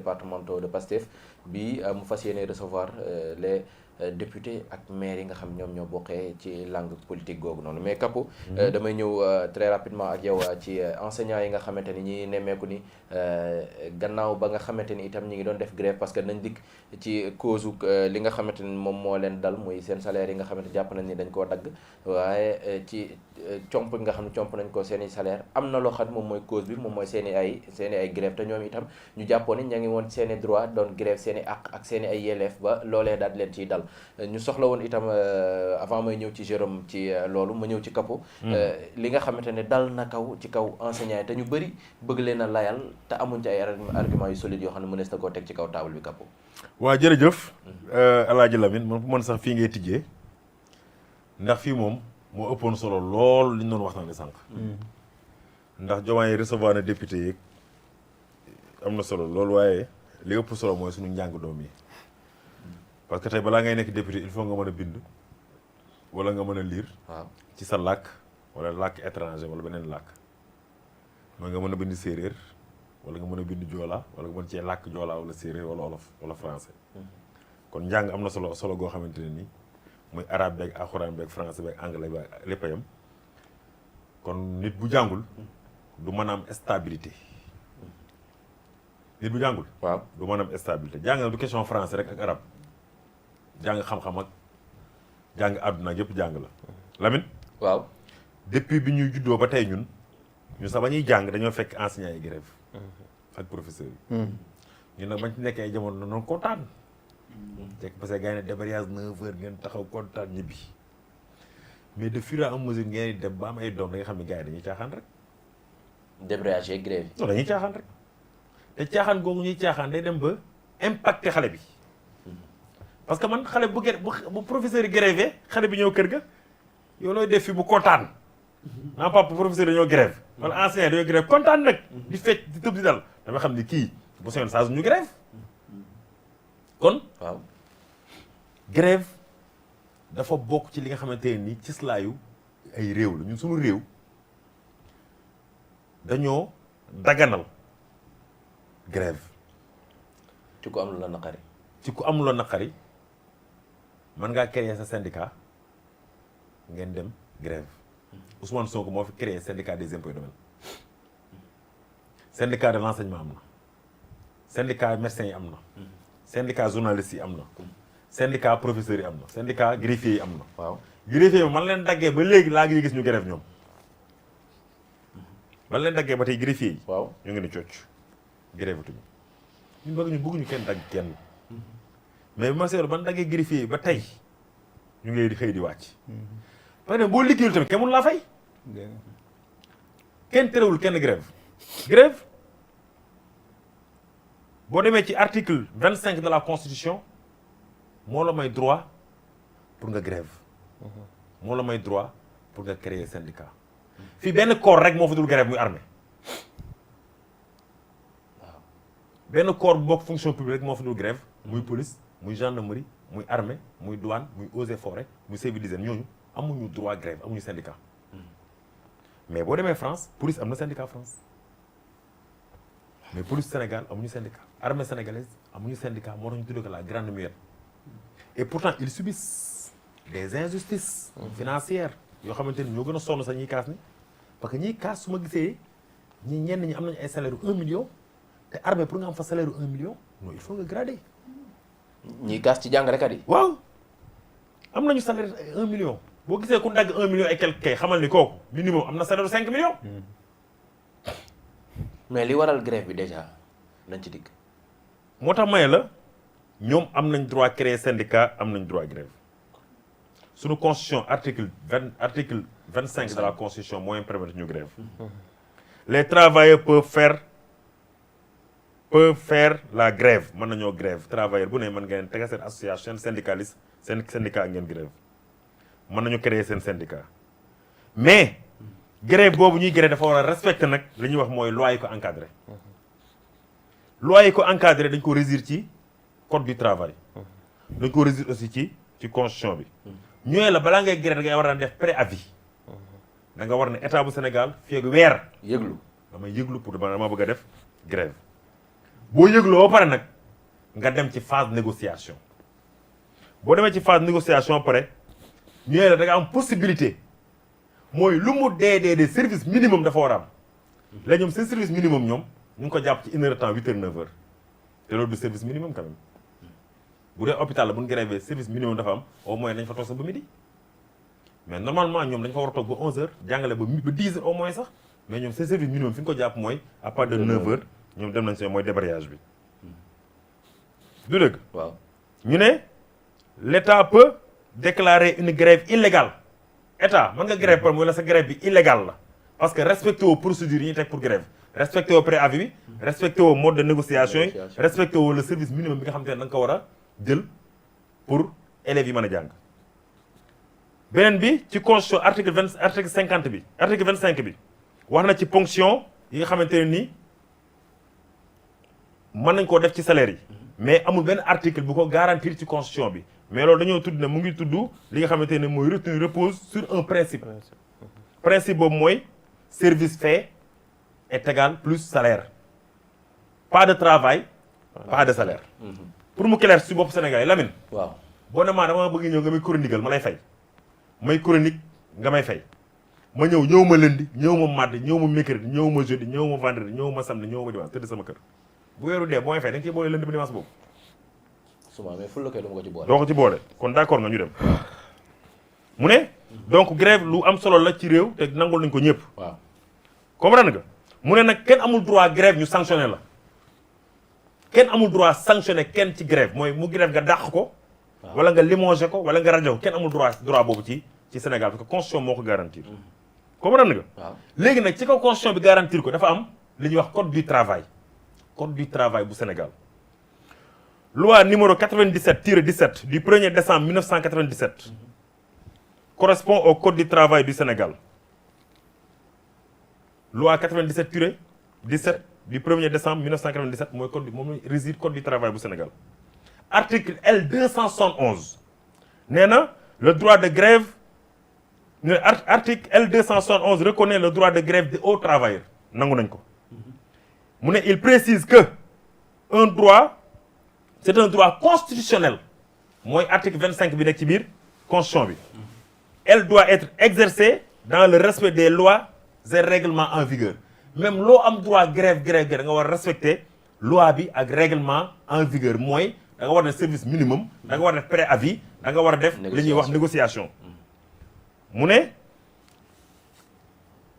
départementaux de PASTEF bi mu fas yéene recevoir les députés ak maires yi nga xam ñoom ñoo bokkee ci langue politique googu noonu mais Kapou damay ñëw très rapidement ak yow ci enseignants yi nga xamante ni ñi nemmeeku ni gannaaw ba nga xamante ni itam ñi ngi doon def grève parce que nañ dikk ci cause li nga xamante ni moom moo leen dal muy seen salaire yi nga xamante jàpp nañ ni dañ koo dagg waaye ci comp nga xam ne comp nañ ko seen i salaire am na loo xam ne moom mooy cause bi moom mooy seen i ay grève te ñoom itam ñu jàppoon ni ña ngi woon seen i droit doon grève seen i àq ak seen i ay yelleef ba loolee daal leen ciy dal ñu soxla woon itam avant may ñëw ci Jérôme ci loolu ma ñëw ci Kapou li nga xamante ne dal na ci kaw enseignants yi te ñu bëri bëgg leen a layal te amuñ ci ay arguments yu solides yoo xam ne mënees na koo teg ci kaw table bi Kapou. waaw jërëjëf El Hadj Lamine man sax fii ngay tijjee ndax fii moom moo ëppoon solo lool li ñu doon waxtaanee sànq. ndax Diomaye recevoir na député yeeg am na solo lool waaye li ëpp solo mooy suñu njàng doom yi parce que tey balaa ngay nekk député il faut nga mën a bind wala nga mën a lire. waaw ci sa làkk wala làkk étranger wala beneen làkk mooy nga mën a bind séeréer wala nga mën a bind joola wala nga mën cee làkk joola wala séeréer wala olof wala français kon njàng am na solo goo xamante ne nii muy arabe beeg alxuraan beeg français beeg anglais beeg lépp a yem kon nit bu jàngul du mën a am stabilité nit bu jàngul. waaw du mën a am stabilité jàng na du question français rek ak arabe jàng xam-xam ak jàng àdduna ak yëpp jàng la. Lamine. waaw depuis bi ñuy juddoo ba tey ñun sax ba ñuy jàng dañoo fekk enseignants yi grève ak professeurs yi. ñun nag bañ ci nekkee ay jamono noonu kontaan. parce que gars yi ne débrayage 9 heures ngeen taxaw kontaan ñibbi mais de fur et à mesure ngeen di dem ba am ay doom da nga xam ne gars yi dañuy caaxaan rek. débrayage yeeg grève yi. non dañuy caaxaan rek te caaxaan googu ñuy caaxaan day dem ba impacté xale bi parce que man xale bu professeur yi grévé xale bi ñëw kër ga yow looy def fi bu kontaan. naa papa professeur dañoo grève wala enseignant dañoo grève kontaan nag di fecc di tëb di dal dama xam ni kii bu soñoon saa su ñu grève kon waaw grève dafa bokk ci li nga xamante ne ni ci slaayu ay réew la ñun suñu réew dañoo daganal grève ci ku am lu la naqari. ci ku am lu la naqari mën ngaa créer sa syndicat ngeen dem grève Ousmane Sonko moo fi créé syndicat des impôts et domaines syndicat de l'enseignement am na syndicat médecins yi am na syndicat journalistes yi am na syndicat professeurs yi am na syndicat greffiers yi am na. waaw greffier bi man leen daggee ba léegi laa ngi gis ñu grève ñoom man leen daggee ba tey greffier yi. waaw ñu ngi ni cocc grève tuñu ñun bëgguñu kenn dagg kenn mais bi ma seetlu ban daggee greffier yi ba tey ñu ngi xëy di wàcc. parce que boo liggéeyul tamit kenn mënu laa fay. kenn terewul kenn grève boo demee ci article 25 de la constitution moo la may droit pour nga grève moo la may droit pour nga créer syndicat fii benn corps rek moo fa dul grève muy armée waaw benn corps bu bokk fonction publique rek moo fa dul grève muy police muy gendarmerie muy armée muy douane muy eaux et forêt muy service d'hygiène ñooñu amuñu droit grève amuñu syndicat mais boo demee France police am na syndicat France mais police Sénégal amuñu syndicat armée sénégalaise amuñu syndicat moo tax ñu tuddee ko la grande muette et pourtant ils subissent des injustices financières yoo xamante ni ñoo gën a sonn sax ñiy kaas ni parce que ñiy kaas su ma gisee ñenn ñi am nañu ay salaire u 1 million te armée pour nga am fa salaire u 1 million non il faut nga grader. ñiy kaas ci jàngalekat yi. waaw am nañu salaire 1 million boo gisee ku dagg 1 million et quelque kay xamal ni kooku minimum am na salaire 5 millions. mais li waral grève bi déjà nañ ci digg. moo tax maye la ñoom am nañ droit créer syndicat am nañ droit grève suñu constitution article 25 de la constitution moo leen permettre ñu grève les travailleurs peuvent faire la grève mën nañoo grève travailleur bu ne mën ngeen tegal seen association syndicaliste seen syndicat ngeen grève mën nañu créer seen syndicat mais grève boobu ñuy grève dafa war a respecter nag li ñuy wax mooy loi yi ko encadré loi yi ko encadré dañ ko régir ci code du travail dañ ko régir aussi ci constitution bi ñooy la balaa ngay grève da ngay war a def préavis da nga war ne état bu Sénégal fii ak weer yëglu damay yëglu pour dama bëgg a def grève boo yëgloo ba pare nag nga dem ci phase négociation boo demee ci phase négociation ba pare ñu ne la da nga am possibilité mooy lu mu dee service minimum dafa war a am la ñoom seen service minimum ñoom ñu ngi ko jàpp ci 1 heure de temps 8 heures 9 heures te loolu du service minimum quand même bu dee hôpital la bu ñu grévé service minimum dafa am au moins dañ fa toog sax ba midi mais normalement ñoom dañ fa war a toog ba 11 heures jàngale ba 10 heures au moins sax mais ñoom seen service minimum fi ñu ko jàpp mooy à partir de 9 heures ñoom dem nañ si mooy débrayage bi du dëgg waaw ñu ne l'État peut déclarer une grève illégale État mën nga grève par mooy la sa grève bi illégale la parce que respecté woo procédure yi ñu teg pour grève respecté woo préavis bi respecté woo mode de négociation yi respecté woo le service minimum bi nga xam te ne da nga ko war a jël pour élèves yi mën a jàng beneen bi ci constitution article 50 bi article 25 bi wax na ci ponction yi nga xamante ne nii mën nañ koo def ci salaire yi mais amul benn article bu ko garantir ci constitution bi mais loolu dañoo tudd ne mu ngi tudd li nga xamante ne mooy retenue repose sur un principe principe boobu mooy service fait est égal plus salaire pas de travail pas de salaire pour mu clair si bopp Sénégal yi Lamine waaw boo ne maa dama bëgg ñëw nga may chroniqueal ma lay fay may chronique nga may fay ma ñëw ma lundi ñëw ma mardi ñëw ma mercredi ñëw ma jeudi ñëw ma vendredi ñëw ma samedi ñëw ma dimanche tëdd sama kër bu weeru dee boo may fay da nga ciy boole lundi ba dimanche boobu suma mais ful la koy dama ko ci boole doo ko ci boole kon d'accord nga ñu dem mu ne donc grève lu am solo la ci réew te nangul nañ ko ñëpp waaw comprendre nga mu ne nag kenn amul droit grève ñu sanctionné la kenn amul droit sanctionné kenn ci grève mooy mu grève nga dàq ko wala nga limogé ko wala nga rajo ko kenn amul droit boobu ci Sénégal parce que constitution moo ko garantir comprendre nga waaw léegi nag ci kaw constitution bi garantir ko dafa am li ñuy wax code du travail bu Sénégal loi numéro 97-17 du 1er décembre 1997 correspond au code du travail du Sénégal loi 97-17 du 1er décembre 1997 mooy code moom réside code du travail bu Sénégal article L271 nee na le droit de grève article L271 reconnaît le droit de grève aux travailleurs nangu nañ ko mu ne il précise que c'est un droit constitutionnel mooy article 25 bi nekk ci biir constitution bi elle doit être exercée dans le respect des lois et règlements en vigueur même loo am droit grève da nga war a respecter loi bi ak règlement en vigueur mooy da nga war a def service minimum da nga war a def préavis da nga war a def li ñuy wax négociation mu ne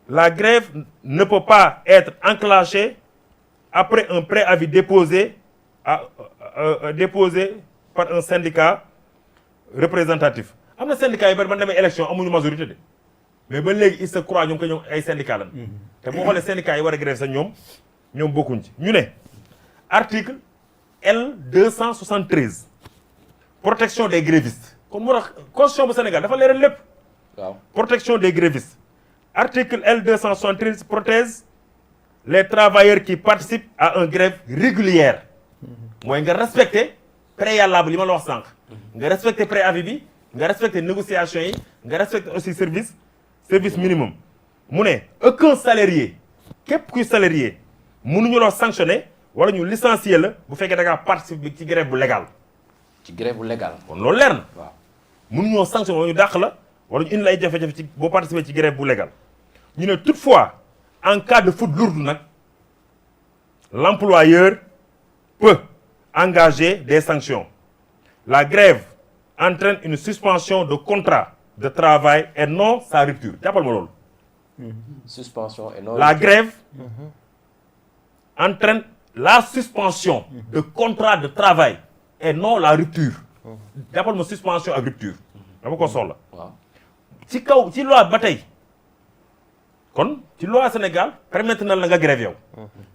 la grève ne peut pas être enclenchée après un préavis déposé par un syndicat représentatif am na syndicat yi bari ba demee élection amuñu majorité de mais ba léegi il se croit ñoom ko ñoom ay syndicat lan te boo xoolee syndicat yi war a grève sax ñoom bokkuñ ci ñu ne article L273 protection des grévistes kon moo tax constitution bu Sénégal dafa leeral lépp waaw protection des grévistes article L273 protège les travailleurs qui participent à une grève régulière mooy nga respecter préalable li ma la wax sànq nga respecter préavis bi nga respecter négociation yi nga respecter aussi service minimum mu ne aucun salarié képp kuy salarié mënuñu la sanctionner wala ñu licencier la bu fekkee da ngaa participer ci grève bu légal ci grève bu légal kon loolu leer na waaw mënuñoo sanctionner wala ñu dàq la wala ñu indi lay jafe-jafe ci boo participer ci grève bu légal ñu ne toutefois en cas de faute lourde nag l'employeur peut engager des sanctions la grève entraîne une suspension de contrat de travail et non sa rupture jàppal ma loolu suspension et non la grève entraîne la suspension de contrat de travail et non la rupture jàppal ma suspension ak rupture dama ko soxla waaw ci kaw ci loi ba tey kon ci loi Sénégal permettre na la nga grève yow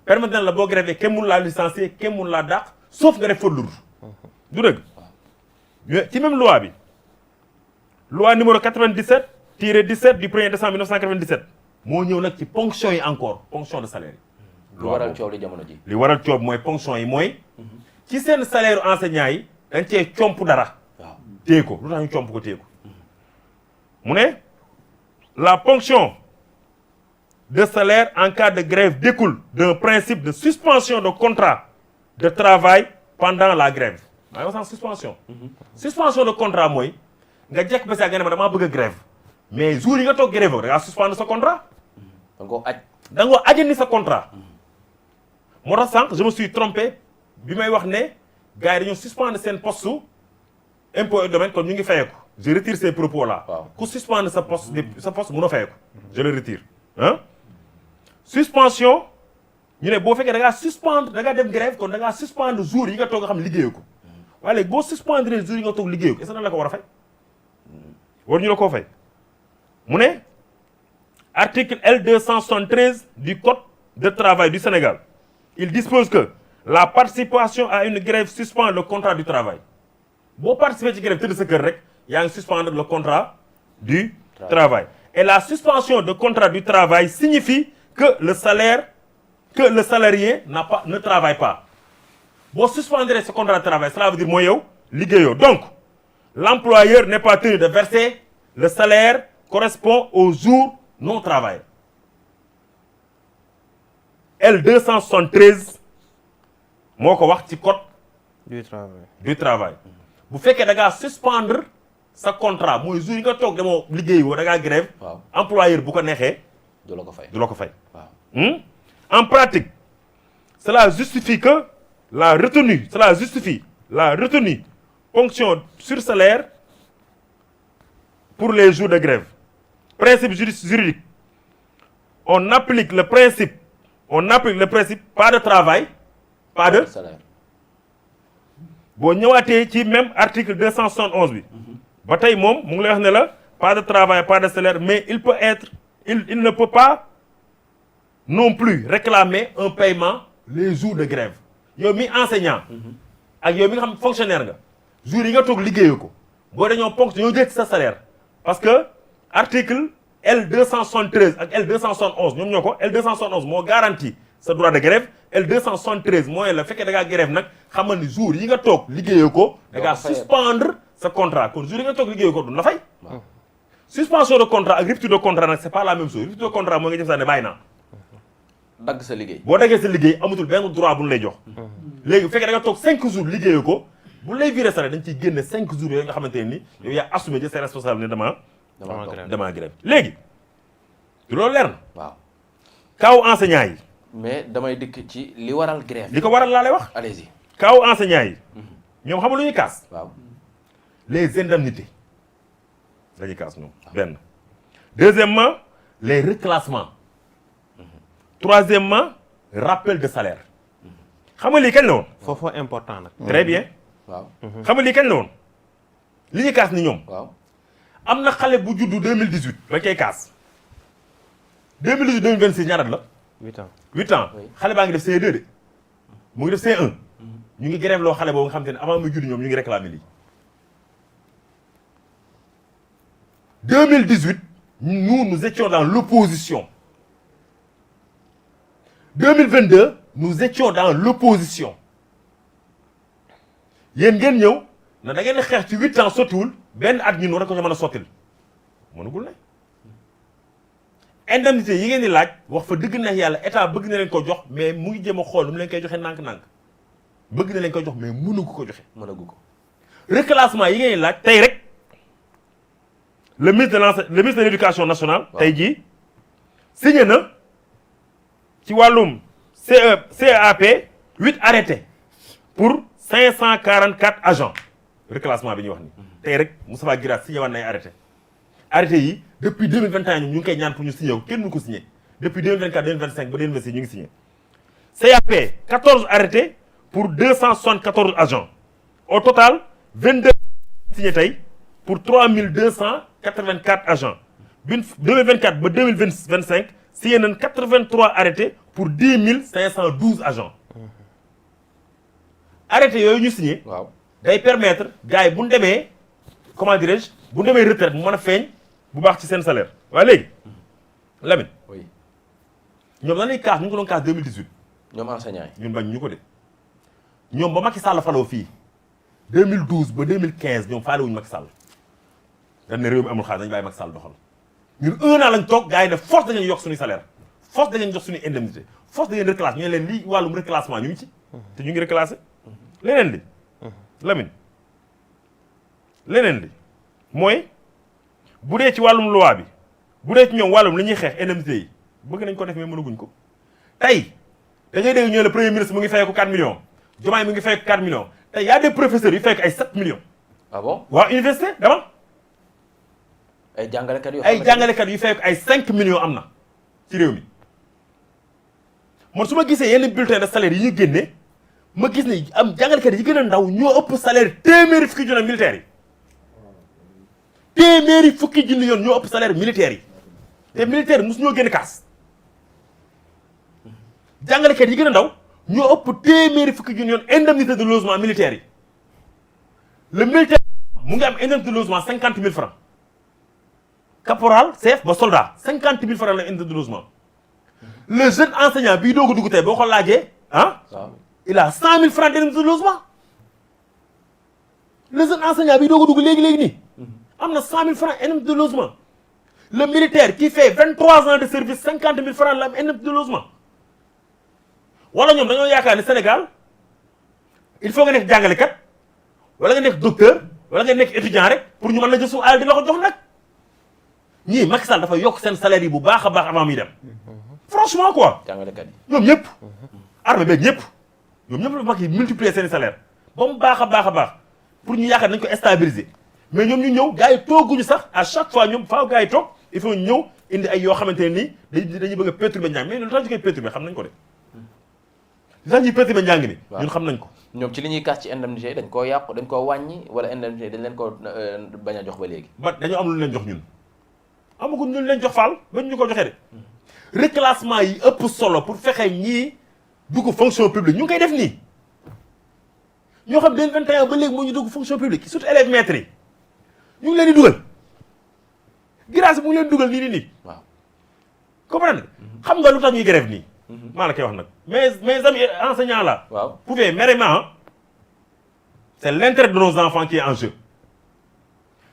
permettre na la boo grève kenn mun laa licencier kenn mun laa dàq sauf nga def faute lourde du dëgg ci même loi bi loi numéro 97-17 du 1er décembre 1997 moo ñëw nag ci ponction yi encore ponction de salaire yi lu waral coow li jamono ji li waral coow mooy ponction yi mooy ci seen salaire enseignant yi dañ cee comp dara waaw téye ko lu tax ñu comp ko téye ko mu ne la ponction de salaire en cas de grève découle d'un principe de suspension de contrat de travail pendant la grève maa ngi wax en suspension suspension de contrat mooy nga jekk ba saa nga ne ma damaa bëgg a grève mais jour yi nga toog grève da ngaa suspendre sa contrat da nga koo aj da nga ajandi sa contrat moo tax sànq je me suis trompé bi may wax ne gars yi dañoo suspendre seen poste su impôt et domaine kon ñu ngi fayeeku je retire ces propos là waaw ku suspendre sa poste mënoo fayeeku je le retire ah suspension ñu ne boo fekkee da ngaa suspendre da ngaa def grève kon da ngaa suspendre jour yi nga toog nga xam liggéeyoo ko waaye léegi boo suspendre jour yi nga toog liggéeyoo ko est-ce que nan la ko war a fay war ñu la koo fay mu ne article L273 du code de travail du Sénégal il dispose que la participation à une grève suspend le contrat du travail boo participer ci grève tëdd sa kër rek yaa ngi suspendre le contrat du travail et la suspension de contrat du travail signifie que le salarié ne travaille pas boo suspendre ce contrat de travail cela veut dire mooy yow liggéeyoo donc l'employeur n'est pas tenu de verser le salaire correspond aux jours non travaillés L273 moo ko wax ci code du travail bu fekkee da ngaa suspendre sa contrat mooy jour yi nga toog demoo liggéey woo da ngaa grève employeur bu ko neexee du la ko fay du la ko fay waaw en pratique cela justifie la retenue ponction sur salaire pour les jours de grève principe juridique on applique le principe pas de travail pas de salaire boo ñëwaatee ci même article 271 bi ba tey moom mu ngi lay wax ne la pas de travail pas de salaire mais il ne peut pas non plus réclamer un paiement les jours de grève yow mi enseignant ak yow mi nga xam fonctionnaire nga jours yi nga toog liggéeyu ko boo dañoo dañoo jël ci sa salaire parce que article L273 ak L271 ñoom ñoo ko L271 moo garantie sa droit de grève L273 mooy la fekkee da ngaa grève nag xamal ni jour yi nga toog liggéeyoo ko da ngaa suspendre sa contrat kon jour yi nga toog liggéeyoo ko du la fay suspension de contrat ak rupture de contrat nag c'est pas la même chose rupture de contrat mooy nga jëf saa ne bàyyi naa dagg sa liggéey boo daggee sa liggéey amatul benn droit bu ñu lay jox léegi bu fekkee da nga toog 5 jours liggéeyoo ko bu lay viré salaire dañ ciy génne 5 jours yooyu nga xamante ne ni yow yaa assumé jël ses responsabilités damaa grève léegi du loolu leer na waaw kaaw enseignant yi mais damay dikk ci li waral grève li ko waral laa lay wax allez-y kaaw enseignant yi ñoom xam nga lu ñuy kaas waaw les indemnités dañuy kaas ñoom benn deuxièmement les reclassements troisièmement rappel de salaire xam nga lii kañ la woon foofu important nag très bien waaw xam nga lii kañ la woon li ñuy kaas ni ñoom waaw am na xale bu juddu 2018 bañ koy kaas 2018 2026 ñaata la 8 ans 8 ans Oui. xale baa ngi def C2 de mu ngi def C1 ñu ngi grève loo xale boobu nga xam te ne avant muy judd ñoom ñu ngi réclamer lii 2018 nous étions dans l'opposition 2022 nous étions dans l'opposition yéen ngeen ñëw na da ngeen xeex ci 8 ans sottiwul benn at ñun war a ko mën a sottil mënugul ne indemnité yi ngeen di laaj wax fa dëgg neex yàlla état bëgg na leen ko jox mais mu ngi jéem a xool nu mu leen koy joxe nànk-nànk bëgg na leen ko jox mais mënu ko joxe mënagu ko reclassement yi ngeen di laaj tey rek le ministre de l'éducation nationale tey jii signé na ci wàllum CEAP 8 arrêtés pour 544 agents reclassement bi ñuy wax ni tey rek Moustapha Guirassy signé waat na ay arrêté yi depuis 2021 ñu ngi koy ñaan pour ñu signé ko kenn mënu ko signé depuis 2024 2025 ba 2026 ñu ngi signé CAP 14 arrêtés pour 274 agents au total 22 signé tey pour 3284 agents bin 2024 ba 2025 signé nañ 83 arrêtés pour 10 512 agents arrêté yooyu ñu signé waaw day permettre gars yi bu ñu demee comment dirais-je bu ñu demee retraite mu mën a feeñ bu baax ci seen salaire waaye léegi Lamine oui ñoom dañuy kaas ñu ngi ko doon kaas 2018 ñoom enseignants yi ñun bañ ñu ko de ñoom ba Macky Sall faloo fii 2012 ba 2015 ñoom faale wuñu Macky Sall dañ ne réew mi amul xaalis dañu bàyyi Macky Sall doxal ñun 1 an lañ toog gars yi ne force dañu yokk suñuy salaire force dañu jox suñuy indemnité force dañu reclasse ñu ne leen lii wàllum reclassement ñu ngi ci te ñu ngi reclassé leneen li Lamine leneen li mooy bu dee ci wàllum loi bi bu dee ci ñoom wàllum li ñuy xeex indemnité yi bëgg nañ ko def mais mënaguñ ko tey da ngay dégg ñëw le premier ministre mu ngi fay ko 4 millions Diomaye mu ngi fay ko 4 millions tey y a des professeurs yu fay ko ay 7 millions. ah bon waaw université dama ay jàngalekat yu fay ko ay 5 millions am na ci réew mi man su ma gisee yenn bulletin de salaire yi ñu génne ma gis ne am jàngalekat yi gën a ndaw ñoo ëpp salaire téeméeri fukki junni militaires yi téeméeri fukki junni yoon ñoo ëpp salaire militaires yi te militaire mosu ñoo génn kaas jàngalekat yi gën a ndaw ñoo ëpp téeméeri fukki junni yoon indemnité de logement militaire yi le militaire mu ngi am indemnité de logement 50 000 francs caporal chef ba soldat 50 000 francs la indemnité de logement le jeune enseignant bii doog a dugg tey boo ko laajee il a 100 000 francs d'indemnité de logement le jeune enseignant bii doog a dugg léegi nii am na 100 000 francs indemnité de logement le militaire qui fait 23 ans de service 50 000 francs la am indemnité de logement wala ñoom dañoo yaakaar ne Sénégal il faut nga nekk jàngalekat wala nga nekk docteur wala nga nekk étudiant rek pour ñu mën la jël suñu alal di la ko jox nag ñii Macky Sall dafa yokk seen salaire yi bu baax a baax avant muy dem franchement quoi. jàngalekat yi ñoom ñëpp. armée beeg ñëpp ñoom ñëpp la Macky multiplier seen salaire ba mu baax a baax pour ñu yaakaar nañ ko stabiliser mais ñoom ñu ñëw gars yi tooguñu sax à chaque fois ñoom faaw gars yi toog il faut ñu ñëw indi ay yoo xamante ne nii dañuy bëgg a perturber njàng mais lu tax ñu koy perturber xam nañ ko de. li tax ñuy perturber njàng ni ñun xam nañ ko. ñoom ci li ñuy kaas ci indemnité dañ koo yàqu dañ koo wàññi wala indemnité dañ leen ko bañ a jox ba léegi. ba dañoo am lu leen jox ñun amaguñ lu leen jox faal ba ñu ko joxee de reclassement yi ëpp solo pour fexe ñii dugg fonction publique ñu ngi koy def nii ñoo xam 2021 ba léegi moo ñu dugg fonction publique surtout élèves maîtres yi ñu ngi leen di dugal grâce mu ngi leen dugal nii. waaw comprendre xam nga lu tax ñuy grève nii. maa la koy wax nag mes amis enseignants là. waaw pouvez merement c'est l'intérêt de nos enfants qui est en jeu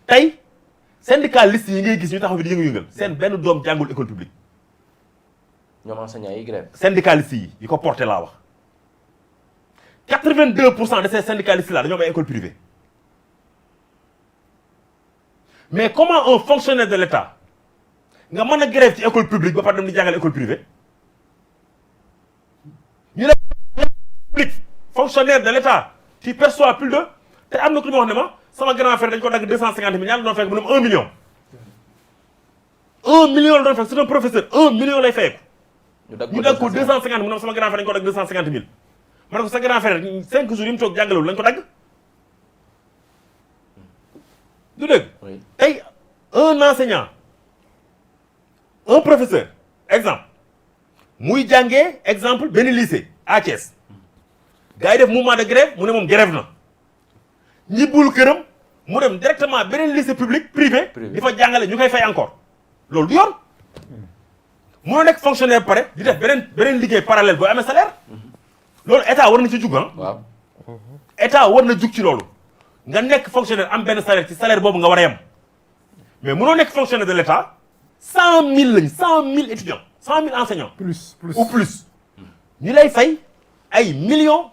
tey syndicalistes yi ngay gis ñu taxaw fi di yëngu-yëngal seen benn doom jàngul école publique. ñoom enseignants yi grève. syndicalistes yi ko porté laa wax 82% de ces syndicalistes là dañoo am ay école privée mais comment un fonctionnaire de l'État nga mën a grève ci école publique ba pare dem di jàngal école privée ñu ne public fonctionnaire de l'État tu perçois plus de te am na ku ñu ma wax ne ma sama grand frère dañ ko dagg 250 000 ñaata la doon fekk mu ne 1 million 1 million la doon fekk c'est un professeur 1 million lay fekk ñu dagg ko 250 mu ne sama grand frère dañ ko dagg 250 000 ma ne ko sa grand frère 5 jours yi mu toog jàngalewul lañ ko dagg du dëgg tey un enseignant un professeur exemple muy jàngee exemple benn lycée à Thiès gars yi def mouvement de grève mu ne moom grève na ñibbul këram mu dem directement beneen lycée public privé di fa jàngale ñu koy fay encore loolu du yoon moo nekk fonctionnaire pare di def beneen liggéey parallèle boo amee salaire loolu état war na ci jug waaw état war na jug ci loolu nga nekk fonctionnaire am benn salaire ci salaire boobu nga war a yem mais mënoo nekk fonctionnaire de l'état 100 000 lañ 100 000 étudiants 100 000 enseignants. plus ou plus. ñu lay fay ay millions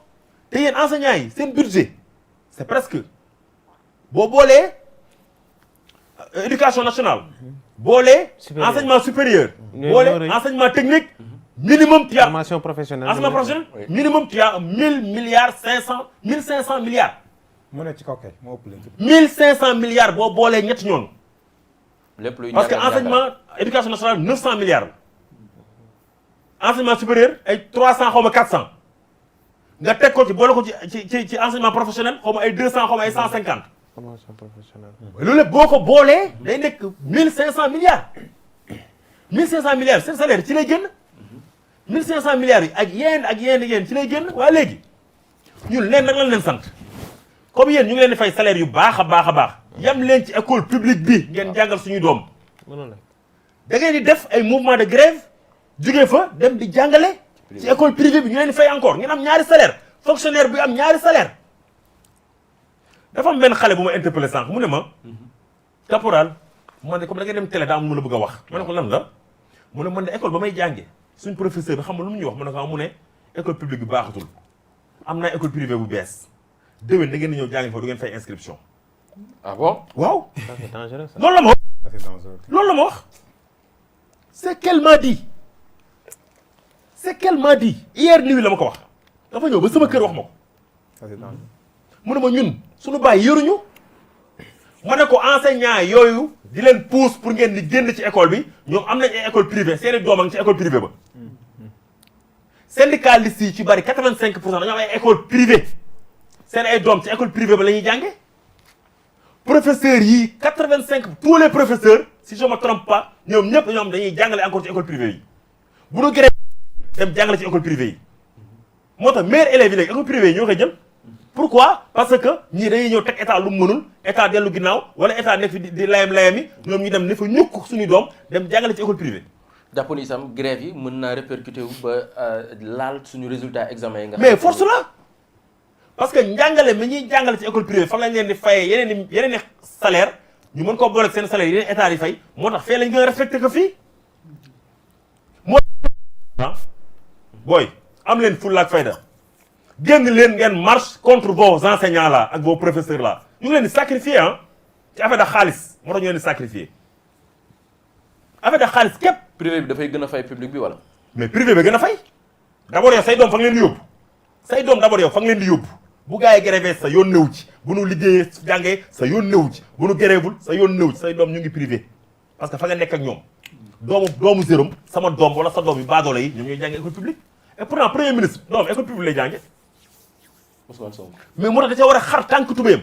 te yéen enseignants yi seen budget c'est presque boo boolee éducation nationale. boolee enseignement supérieur. boolee enseignement technique. minimum tu as formation professionnelle. enseignement professionnel minimum tu as 1000 milliards 500 1500 milliards. mu ne ci kaw kay moo ëpp leen. 1500 milliards boo boolee ñetti ñoonu. lépp luy parce que enseignement éducation nationale 900 milliards la. enseignement supérieur ay 300 xaw ma 400 nga teg ko ci boole ko ci enseignement professionnel xaw ma ay 200 xaw ma ay 150. formation professionnelle. loolu lépp boo ko boolee day nekk 1500 milliards 1500 milliards seen salaire ci lay génn 1500 milliards yi ak yéen ci lay génn waaye léegi ñun leen nag lañ leen sant comme yéen ñu ngi leen di fay salaire yu baax a baax yam leen ci école publique bi ngeen jàngal suñuy doom da ngeen di def ay mouvement de grève jógee fa dem di jàngale ci école privée bi ñu leen di fay encore ngeen am ñaari salaire fonctionnaire bi am ñaari salaire dafa am benn xale bu ma interpellé sànq mu ne ma caporal man de comme da ngay dem télé daa am lu ma la bëgg a wax ma ne ko lan la mu ne man de école ba may jànge suñ professeur bi xam nga lu mu ñuy wax ma ne ko mu ne école publique bi baaxatul am naa école privée bu bees déwén da ngeen di ñëw jàngi fa du ngeen fay inscription. ah bon. waaw Ça, c'est dangereux, ça. loolu la ma wax. Ça, c'est dangereux. loolu la ma wax. c'est qu'elle m'a dit. c'est qu'elle m'a dit. hier nuit la ma ko wax. dafa ñëw ba sama kër wax ma ko. Ça, c'est dangereux. mu ne ma ñun suñu bàyyi yoruñu. ma ne ko enseignant yooyu di leen pousse pour ngeen di génn ci école bi ñoom am nañ ay école privée seeni doom a ngi ci école privée ba. syndicalistes yi ci bari 85% dañoo am ay école privée seen ay doom ci école privée ba la ñuy jànge professeurs yi 85 tous les professeurs si je me trompe pas ñoom ñëpp ñoom dañuy jàngale encore ci école privée yi bu ñu grève dem jàngale ci école privée yi moo tax meilleurs élèves yi léegi école privée yi ñoo koy jël pourquoi parce que ñii dañuy ñëw teg état lu mu mënul état dellu ginnaaw wala état nekk fi di layam yi ñoom ñu dem ne fa ñukk suñu doom dem jàngale ci école privée. jàpp ni itam grève yi mën naa répercuté wu ba laal suñu résultat examen yi nga mais force la parce que njàngale mi ñuy jàngale ci école privée fan lañ leen di fayee yeneen i salaire ñu mën koo boole ak seen salaire yeneen état yi fay moo tax fee lañ gën a respecté que fii moo booy am leen fulla ak fayda génn leen ngeen marche contre vos enseignants là ak vos professeurs là ñu ngi leen di sacrifier ah ci affaire da xaalis moo tax ñu leen di sacrifier affaire da xaalis képp. privé bi dafay gën a fay public bi wala. mais privé bi gën a fay d'abord yow say doom fa nga leen di yóbbu say doom d'abord yow fa nga leen di yóbbu bu gars yi grévé sa yoon néew ci bu nu liggéeyee jàngee sa yoon néew ci bu nu grévul sa yoon néew ci say doom ñu ngi privé parce que fa nga nekk ak ñoom doomu zérom sama doom wala sa doom yu baadoolo yi ñoom ñooy jàngee école publique et pourtant premier ministre doom école publique lay jànge Ousmane Sonko. mais moo tax da ca war a xar tànk tubéyam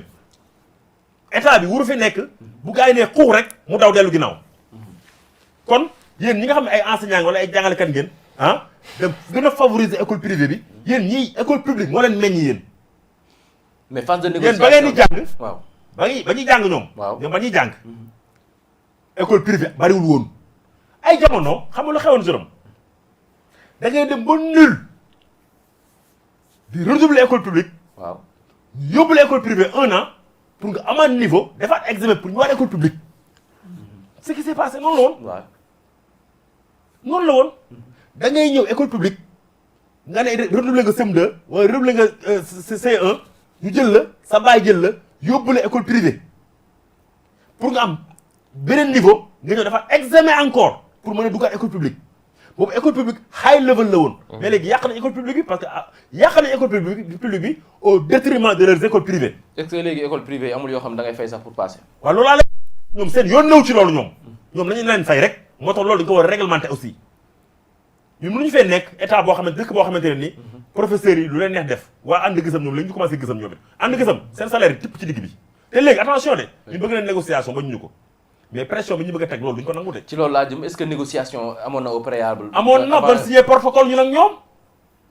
état bi wuru fi nekk bu gars yi ne xuux rek mu daw dellu ginnaaw kon yéen ñi nga xam ne ay enseignants wala ay jàngalekat ngeen ah dem gën a favoriser école privée bi yéen ñii école publique moo leen meññ yéen. mais phase de yéen négociation ba ngeen di jàng. waaw ba ñuy jàng ñoom. waaw ñoom ba ñuy jàng. école privée bariwul woon. ay jamono xam nga lu xewoon juróom da ngay dem ba nul di redoubler école publique. waaw yóbbu la école privée 1 an pour nga amaat niveau defaat examen pour ñu war école publique. ce qui s'est passé noonu la woon. waaw noonu la woon da ngay ñëw école publique nga ne redoubler nga CM2 wala redoubler nga C1 ñu jël la sa baay jël la yóbbu la école privée pour nga am beneen niveau nga ñëw dafa examen encore pour mën a duggaat école publique boobu école publique high level la woon. mais léegi yàq nañ école publique bi parce que yàq nañ école publique bi au détriment de leurs écoles privées. est-ce que léegi école privée amul yoo xam da ngay fay sax pour passer. waaw loolu laa la ñoom seen yoon nëw ci loolu ñoom lañu leen fay rek moo tax loolu dañu ko war a réglementer aussi ñun mënuñu fee nekk état boo xamante dëkk boo xamante ne ni professeurs yi lu leen neex def waa ànd gësam ñoom lañu ñu commencé gësam ñoom it ànd gësam seen salaire yi tipp ci digg bi te léegi attention de ñu bëgg leen négociation ba ñu ko mais pression bi ñu bëgg a teg loolu duñu ko nangu de ci loolu laa jëm est-ce que négociation amoon na au préalable. amoon na ban signé protocole ñu nag ñoom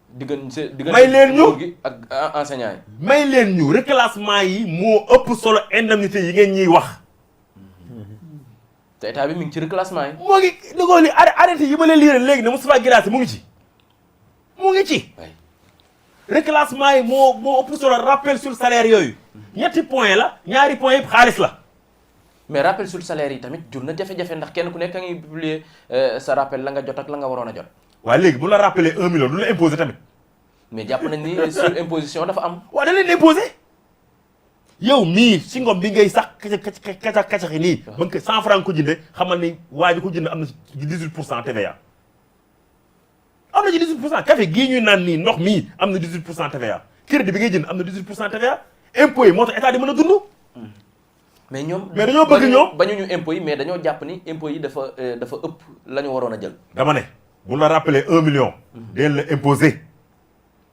diggante may leen ñu nguur gi ak enseignants yi. may leen ñu reclassement yi moo ëpp solo indemnité yi ngeen ñuy wax te état bi mi ngi ci reclassement yi. moo ngi dëggoo li arrêté yi ma leen liiral léegi ne Moustapha Guirassy mu ngi ci reclassement yi moo ëpp solo rappel sur salaire yooyu ñetti point la ñaari point yëpp xaalis la mais rappel sur salaire yi tamit jur na jafe-jafe ndax kenn ku nekk a ngi publier sa rappel la nga jot ak la nga waroon a jot. waaye léegi bu la rappelé 1 million du la imposé tamit. mais jàpp nañ ni sur imposition dafa am. waaw da leen imposé yow mii si ngom bi ngay sax kacax yi nii. ba nga ko 100 francs ko jënde xamal ni waa ji ko jënd am na ci 18% TVA. am na ci 18% café gii ñuy naan nii ndox mii am na 18% TVA crédit bi ngay jënd am na 18% TVA impôt yi moo tax état di mën a dund. mais ñoom dañoo bëgg ñoom bañuñu impôt yi mais dañoo jàpp ni impôt yi dafa ëpp la ñu waroon a jël. dama ne bu la rappelé 1 million. dañ la imposé.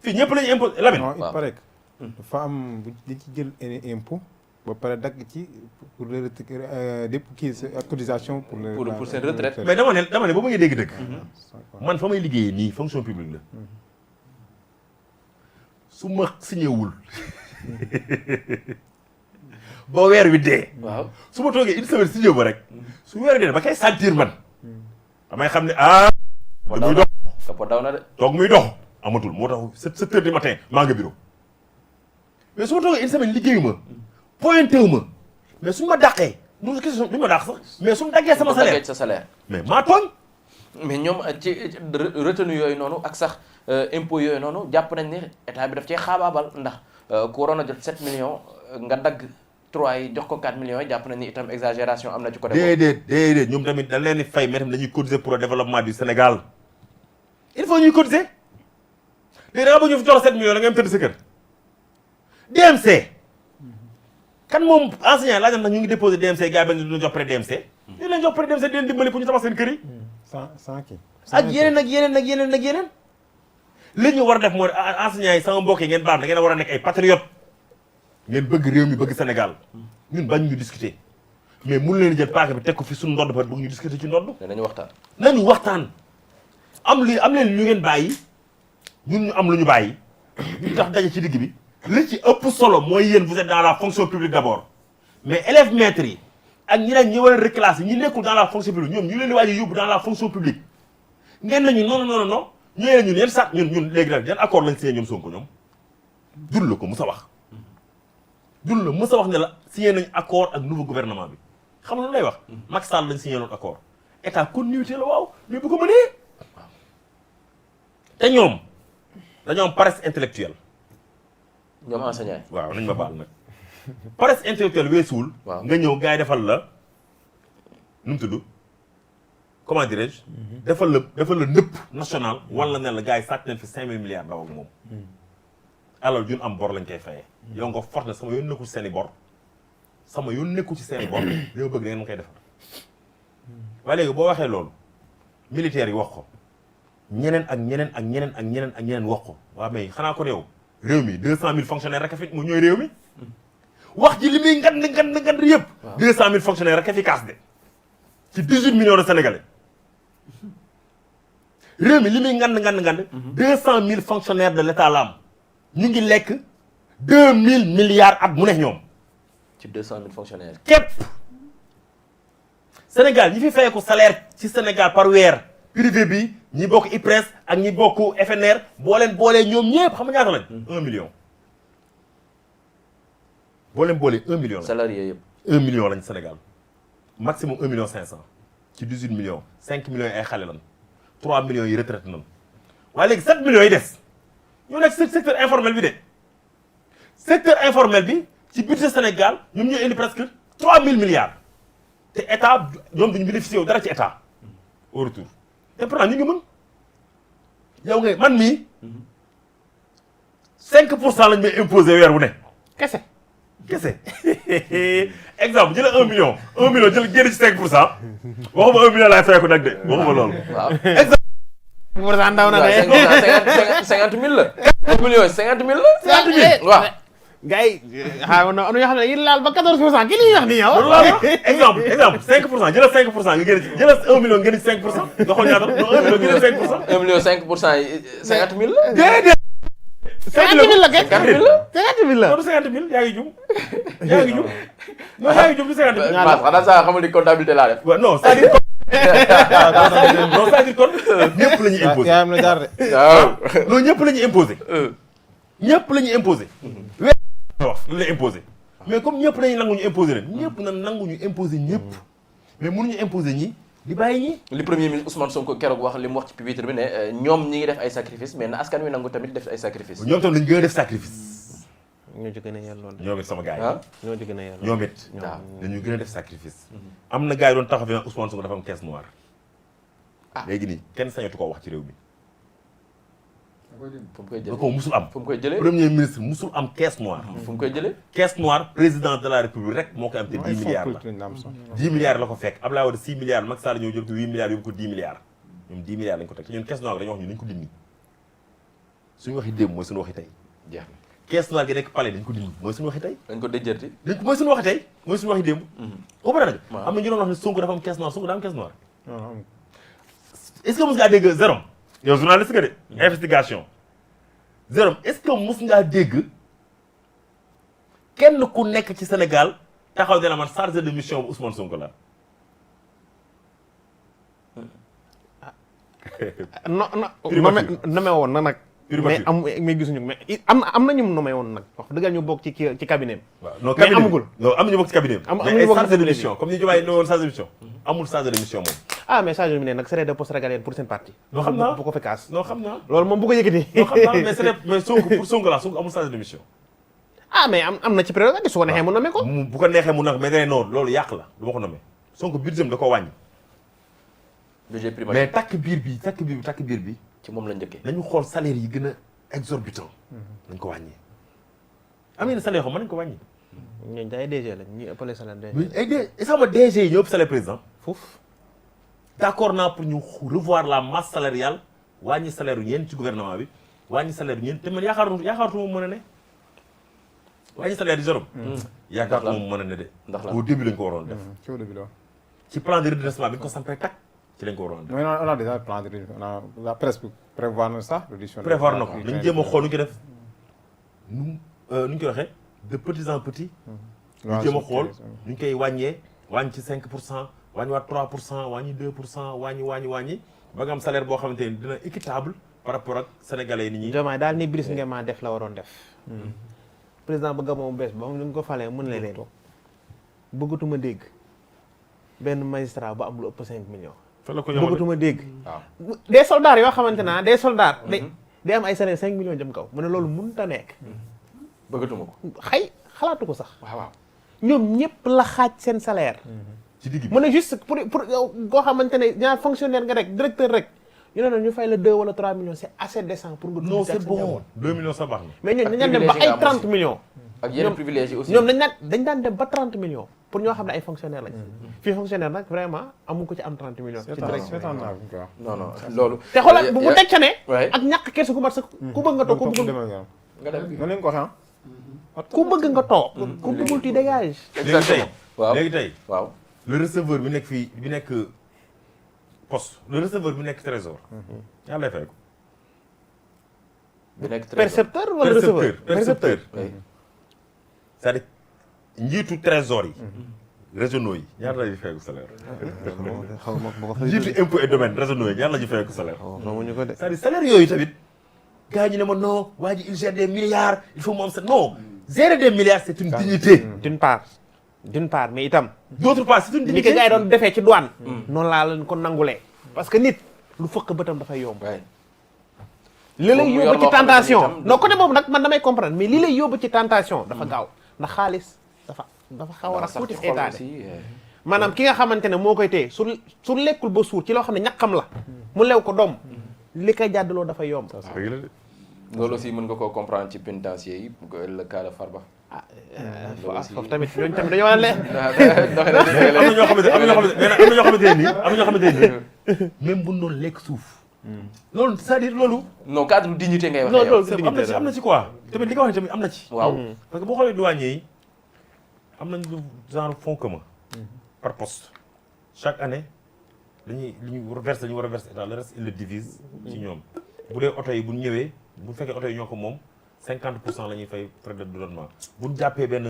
fii ñëpp lañu imposé Lamine. non il paraît que dafa am bu di ci jël impôt ba pare dagg ci pour dépp kii cotisation pour seen retraite. mais dama ne ba ma ngi dégg dëgg. man fa may liggéeyee nii fonction publique la. su ma signé wul. ba weer wi dee. waaw su ma toogee une semaine signé ba rek. su weer wi dee ba kay sentir man. damay xam ne ah. muy dox kapot daw na de. toog muy dox amatul moo tax 7 heures du matin maa nga bureau. mais su ma toogee une semaine liggéeyu ma. pointé wu ma. mais suñu ma dàqee. duñu ma dàq sax mais su ma daggee sama salaire sa salaire. mais maa tooñ. mais ñoom ci retenu yooyu noonu ak sax impôt yooyu noonu jàpp nañ ne état bi daf cee xaabaabal ndax ku waroon a jot 7 millions nga dagg 3 yi jox ko 4 millions yi jàpp nañ ni itam exagération am na ci côté boobu. déedéet ñoom tamit dañ leen di fay mais tamit dañuy cotiser pour le développement du Sénégal il faut ñuy cotiser léegi da nga bëgg ñu fi jox 7 millions da nga am tëdd sa kër DMC kan moom enseignant laaj na ñu ngi déposé DMC gars yi ñu jox prêt DMC ñu leen jox prêt DMC di leen dimbali pour ñu tabax seen kër yi sans kii ak yeneen li ñu war a def mooy enseignants yi sama mbokk yi ngeen baal da ngeen a war a nekk ay patriotes ngeen bëgg réew mi bëgg Sénégal ñun bañ ñu discuter mais mun leen jël paaka bi teg ko fi suñu ndodd ba bëgg ñu discuter ci ndodd nañu waxtaan am leen ñu ngeen bàyyi ñun ñu am lu ñu bàyyi ñu tax daje ci digg bi li ci ëpp solo mooy yéen vous êtes dans la fonction publique d'abord mais élèves maîtres yi ak ñeneen ñi war a reclasser ñi nekkul dans la fonction publique ñoom ñu leen di waaj a yóbbu dans la fonction publique ngeen nañu non ñu ne ñun yéen sax ñun léegi nag yan accord lañ signé ñoom Sonko ñoom dul la ko mës a wax ne la signé nañ accord ak nouveau gouvernement bi xam nga lu lay wax Macky Sall lañ signé loon accord état continuité la waaw mais bu ko mënee te ñoom dañoo am paresse intellectuelle ñoom enseignant yi waaw nañ ma baal nag paresse intellectuelle weesuwul nga ñëw gars yi defal la nu mu tudd comment dirais-je defal la nëpp national wala ne la gars yi sàcc nañ fi 5000 milliards daw ak moom alors jun am bor lañ koy fayee yow nga force ne sama yoon nekkul ci seen i bor dama bëgg da ngeen ma koy defal waaye léegi boo waxee loolu militaires yi wax ko ñeneen ak ñeneen wax ko waaw mais xanaa ko yow réew mi 200000 fonctionnaires rek a fi mu ñooy réew mi wax ji li muy ngand yëpp 200000 fonctionnaires rek a fi kaas de ci 18 millions de sénégalais réew mi li muy ngand 200000 fonctionnaires de l'état la am ñu ngi lekk 2000 milliards at mu ne ñoom ci 200000 fonctionnaires képp Sénégal ñi fi fayeeku salaire ci Sénégal par weer privé bi ñi bokk IPRES ak ñi bokk FNR boolee ñoom ñëpp xam nga ñaata lañ 1 million boo leen boolee 1 million lañ salarié yëpp 1 million lañ Sénégal maximum 1 million 500 ci 18 millions 5 millions yi ay xale lan 3 millions yi retraite nan waaye léegi 7 millions yi des ñu nekk secteur informel bi de secteur informel bi ci budget Sénégal ñoom ñoo indi presque 3000 milliards te état ñoom duñu bénéficié wu dara ci état au retour te pourtant ñu ngi mën yow ngay man mii 5% lañ may imposé weer wu ne kese exemple jëlee 1 million jël génn ci 5% waxuma 1 million laay fay ko nag de waxuma loolu. waaw exemple. pour cent ndaw na de. 50 000 la. 1 million 50 000 la. 50 000 waaw. gars yi xaaral ma am na ñoo xam ne yéen laal ba 14% ki li ñuy wax ni yow. exemple 5% jëlal 5% nga génn ci jëlal 1 million génn ci 5% nga xool ñaata non 1 million génn ci 5%. 1 million 5% yi 50 000 la. déedéet. 50 000 la kay 50 000 la. 50 000 la. non du 50 000 yaa ngi jum. non yaa ngi jum du 50 000. Mass xanaa saa xamul ni comptabilité laa def. waaw non c'est-à-dire non c'est-à-dire kon ñëpp la ñuy imposé. yaa am na jaar de. waaw. non ñëpp la ñuy imposé. ñëpp la ñuy imposé. weer wax lu lay imposé mais comme ñëpp lañu nangu ñu imposé leen ñëpp na nangu ñu imposé ñëpp mais mënuñu imposé ñi di bàyyi ñi. li premier ministre Ousmane Sonko keroog wax li mu wax ci pupitre bi ne ñoom ñi ngi def ay sacrifice mais na askan wi nangu tamit def ay sacrifice. ñoom tam lañu gën a def sacrifice. ñoo ci gën a yelloon de. ñoom it sama gars yi. ah ñoo ci gën a yelloon. ñoom it. waaw dañu gën a def sacrifice. am na gars yi doon taxaw fi naan Ousmane Sonko dafa am caisse noire. ah léegi nii kenn sañatu koo wax ci réew mi. fu mu koy da jëlee ko musul am. fu mu koy jëlee premier ministre musul am caisse noire. fu mu koy jëlee. caisse noire président de la république rek moo koy am te 10 milliards la. 10 milliards la ko fekk Abdoulaye Wade 6 milliards Macky Sall ñëw jël ko 8 milliards yóbbu ko 10 milliards ñoom 10 milliards lañ ko teg te ñun caisse noire dañoo wax ñu nañ ko dindi suñu waxi démb mooy suñu waxi tey jeex na caisse noire gi nekk palais dañ ko dindi mooy suñu waxi tey dañ ko déjjati. dañ ko mooy suñu waxi tey mooy suñu waxi démb comprendre nga waaw am na ñu doon wax ne Sonko dafa am caisse noire Sonko daa am caisse noire non est-ce que mos ngaa dégg Jérôme yow journaliste nga de investigation Jérôme est-ce que mos ngaa dégg kenn ku nekk ci Sénégal taxaw ne la man chargé de mission bu Ousmane Sonko la non nommé woon na nag. mais gisuñu mais am na ñu nommé woon nag wax dëgg ñu bokk ci cabinet waaw non mais cabinet amagul. non am na ñu bokk ci cabinet am mais ay chargé de mission comme ni ñu joxee woon chargé de mission amul chargé de mission moom ah mais Sadio mi ne nag c'est des postes régaliens pour seen parti. non xam naa bu ko fi kaas. non xam naa. loolu moom bu ko yëkkati. non xam naa mais mais Sonko pour Sonko la Sonko amul chargé de mission. ah mais am na ci prérogative su ko neexee mu nommé ko. bu ko neexee mu nag mais day noonu loolu yàq la du ma ko nommé Sonko budget da ko wàññi. budget primaire mais takk biir bi. ci moom la njëkkee. nañu xool salaire yi gën a exorbitant. nañ ko wàññi. am na salaire yoo xam mën nañu ko wàññi. ñooñu day DG lañ ñuy ëppale salaire DG. mais ay DG yi ñoo ëpp salaire président. foofu. d'accord naa pour ñu revoir la masse salariale wàññi salaire yu ñeen ci gouvernement bi wàññi salaire yu ñeen te man yaakaarutuma mën a ne wàññi salaire yi Jérôme. yaakaarutuma mën a ne de. ndax la au début lañ ko waroon def. ci au début la. ci plan de redressement bi ñu ko sampee tak ci lañ ko waroon def. mais on a déjà plan de réduction, on a la presse prévoir na ça réduction. prévoir na ko nañ jéem a xool nu ñu ko def nu ñu koy waxee de petits en petits. ñu jéem a xool nu ñu koy wàññee wàññi ci 5%. wàññiwaat 3% wàññi 2% wàññi ba nga am salaire boo xamante ni dina équitable par rapport ak sénégalais yi ni ñi. Diomaye daal ni Brice Ngema def la waroon def. président bëgg moom bees ba mu ko falee mën na leen bëggatuma dégg benn magistrat bu am lu ëpp 5 millions. fa la ko yemale bëggatuma dégg. waaw des soldats yoo xamante naa des soldats. day am ay salaire 5 millions jëm kaw mu ne loolu mënut a nekk. bëggatuma ko. xalaatu ko sax. waaw. ñoom ñëpp la xaaj seen salaire. ci digg bi mu ne juste pour koo xamante ne ñaar fonctionnaire nga rek directeur rek ñu ne ñu fay la 2 wala 3 millions c'est assez décent pour nga. non c'est bon 2 millions ça baax na. mais ñooñu dañ daan dem ba ay 30 millions. ak yeneen privilèges yi aussi. ñoom dañ daan dem ba 30 millions pour ñoo xam ne ay fonctionnaire lañ. fii fonctionnaire nag vraiment amu ko ci am 30 millions. ci direction non non loolu. te xoolal bu teg ca ne. waay ak ñàkk kersa ku mat sa ku bëgg nga toog ku bëgg nga dem noonu lañ ko waxee ku bëgg nga toog. ku bëggul ti dégage. léegi tey waaw léegi tey. waaw. le receveur bi nekk fii bi nekk poste le receveur bi nekk trésor. yàlla lay fay ko. bi nekk percepteur wala receveur percepteur. oui. c'est-à-dire njiitu trésor yi. régionaux yi ñaar la ñuy fay ko salaire. xaw ma ko fa. njiitu impôt et domaine régionaux yi ñaar la ñuy fay ko salaire. xamuñu ko de. c'est-à-dire salaire yooyu tamit gars ñi ne ma non waa ji il gère des milliards il faut mu am non gérer des milliards c'est une dignité. d'une part mais itam. d'autre part c'est une ni dignité. ko gars yi doon defee ci douane. noonu laa leen ko nangulee. parce que nit lu fëkk bëtam dafay yomb. waay. li lay mu yor yóbbu ci loo xamante ni tentation itam non côté boobu nag man damay comprendre mais li lay yóbbu ci tentation dafa gaaw ndax xaalis dafa xaw a tuuti seetaane. maanaam ki nga xamante ne moo koy téye su lekkul ba suur ci loo xam ne ñaqam la mu lew ko doom li koy jàddaloo dafa yomb. loolu aussi mën nga koo comprendre ci pénitencier yi le cas de Farba. foofu tamit ñooñu tamit dañoo war a leen. am na ñoo xamante ne même bu ñu doon lekk suuf. loolu c'est-à-dire loolu. non cadre dignité ngay wax. non loolu c'est am na ci quoi tamit li nga wax tamit am na ci. waaw. parce que boo xoolee douanier yi am nañu genre fonds commun par poste chaque année li ñu war a verser état le reste il le divise ci ñoom bu dee oto yi bu ñu ñëwee bu fekkee oto yi ñoo ko moom 50% la ñuy fay frais de douanement bu ñu jàppee benn